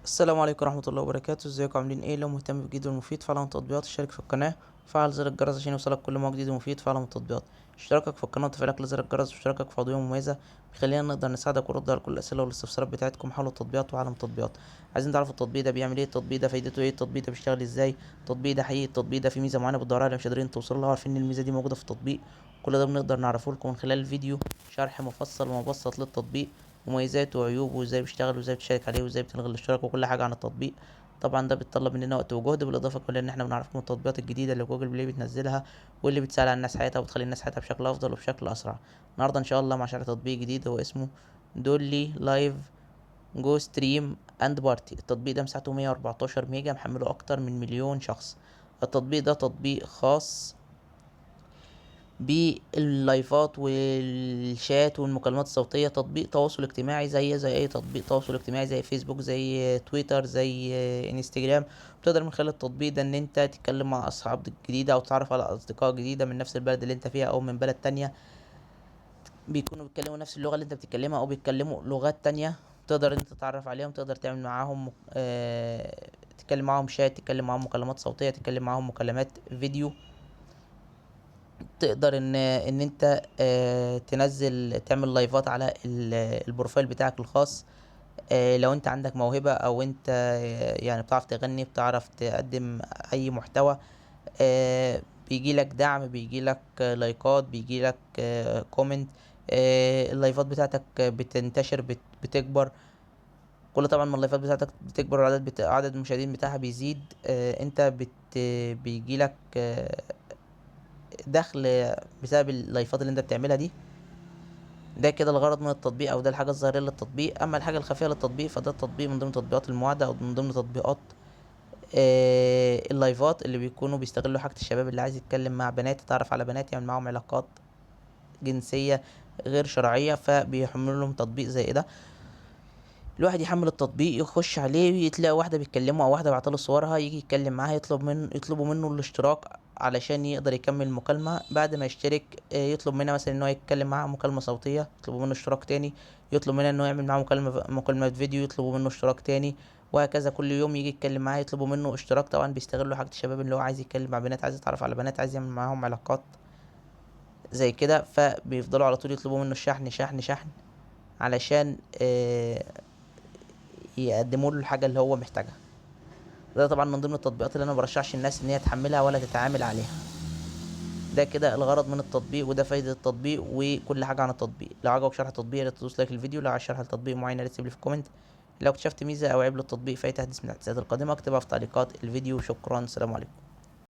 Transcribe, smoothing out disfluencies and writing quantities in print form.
السلام عليكم ورحمة الله وبركاته. ازيكم عاملين ايه؟ لو مهتم بالجديد والمفيد فعلا التطبيقات، اشترك في القناة وفعل زر الجرس عشان يوصلك كل ما هو جديد ومفيد في عالم التطبيقات. اشتراكك في القناة وتفعيلك لزر الجرس واشتراكك في عضوية مميزة بيخلينا نقدر نساعدك ونرد على كل الأسئلة والاستفسارات بتاعتكم حول التطبيقات وعالم التطبيقات. عايزين تعرفوا التطبيق ده بيعمل ايه، التطبيق ده فايدته ايه، التطبيق ده بيشتغل ازاي، التطبيق ده حقيقي، التطبيق ده فيه ميزة معينة بتدوروا عليها مش قادرين توصلوا لها، عارفين ان الميزة دي موجودة في التطبيق. كل ده بنقدر نعرفه لكم من خلال الفيديو، شرح مفصل ومبسط للتطبيق، مميزاته وعيوبه وازاي بيشتغل وازاي بتشارك عليه وازاي بتلغي الاشتراك وكل حاجة عن التطبيق. طبعا ده بيتطلب مننا وقت وجهد، بالاضافة كمان ان احنا بنعرفكم التطبيقات الجديدة اللي جوجل بلاي بتنزلها واللي بتسهل على الناس حياتها وبتخلي الناس حياتها بشكل افضل وبشكل اسرع. النهارده ان شاء الله مع شرح تطبيق جديد هو اسمه دولي Live Go Stream and Party. التطبيق ده مساحته 114 ميجا، محمله اكتر من مليون شخص. التطبيق ده تطبيق خاص باللايفات والشات والمكالمات الصوتية، تطبيق تواصل اجتماعي زي اي تطبيق تواصل اجتماعي زي فيسبوك زي تويتر زي انستجرام. بتقدر من خلال التطبيق ده ان انت تتكلم مع اصحاب جديدة او تعرف على اصدقاء جديدة من نفس البلد اللي انت فيها او من بلد تانية، بيكونوا بيتكلموا نفس اللغة اللي انت بتتكلمها او بيتكلموا لغات تانية. تقدر انت تتعرف عليهم، تقدر تعمل معاهم، تتكلم معاهم شات، تتكلم معاهم مكالمات صوتية، تتكلم معاهم مكالمات فيديو. تقدر ان انت تنزل تعمل لايفات على ال profile بتاعك الخاص. لو انت عندك موهبة او انت بتعرف تغني، بتعرف تقدم اي محتوى، بيجي لك دعم، بيجي لك لايكات، بيجي لك comment، اللايفات بتاعتك بتنتشر، بتكبر. كل طبعا ما اللايفات بتاعتك بتكبر والعدد عدد المشاهدين بتاعها بيزيد، انت بيجي لك دخل بسبب اللايفات اللي انت بتعملها دي. ده كده الغرض من التطبيق، او ده الحاجة الظاهرية للتطبيق. اما الحاجة الخفية للتطبيق فده التطبيق من ضمن تطبيقات المواعده، او من ضمن تطبيقات اللايفات اللي بيكونوا بيستغلوا حاجة الشباب اللي عايز يتكلم مع بنات، يتعرف على بنات، يعمل معاهم علاقات جنسية غير شرعية، فبيحملوا لهم تطبيق زي ده. الواحد يحمل التطبيق، يخش عليه، يتلاقي واحدة بيتكلمه او واحدة بعتله صورها، يجي يتكلم معاها، يطلبوا منه الاشتراك علشان يقدر يكمل المكالمة. بعد ما يشترك، يطلب منها مثلا ان هو يتكلم معاها مكالمة صوتية، يطلبوا منه اشتراك تاني، يطلب منها ان هو يعمل معاها مكالمة فيديو، يطلبوا منه اشتراك تاني، وهكذا. كل يوم يجي يتكلم معاها يطلبوا منه اشتراك. طبعا بيستغلوا حاجة الشباب اللي هو عايز يتكلم مع بنات، عايز يتعرف على بنات، عايز يعمل معاهم علاقات زي كده، فبيفضلوا على طول يطلبوا منه الشحن شحن شحن علشان يقدموا له الحاجة اللي هو محتاجها. ده طبعا من ضمن التطبيقات اللي انا ما برشحش الناس ان هي تحملها ولا تتعامل عليها. ده كده الغرض من التطبيق، وده فايدة التطبيق، وكل حاجة عن التطبيق. لو عجبك شرح التطبيق يا ريت تدوس like للفيديو، لو عايز شرح لتطبيق معين يا ريت تسيب لي في ال comment. لو اكتشفت ميزة او عيب للتطبيق في اي تحديث من التحديثات القادمة اكتبها في تعليقات الفيديو. شكرا، السلام عليكم.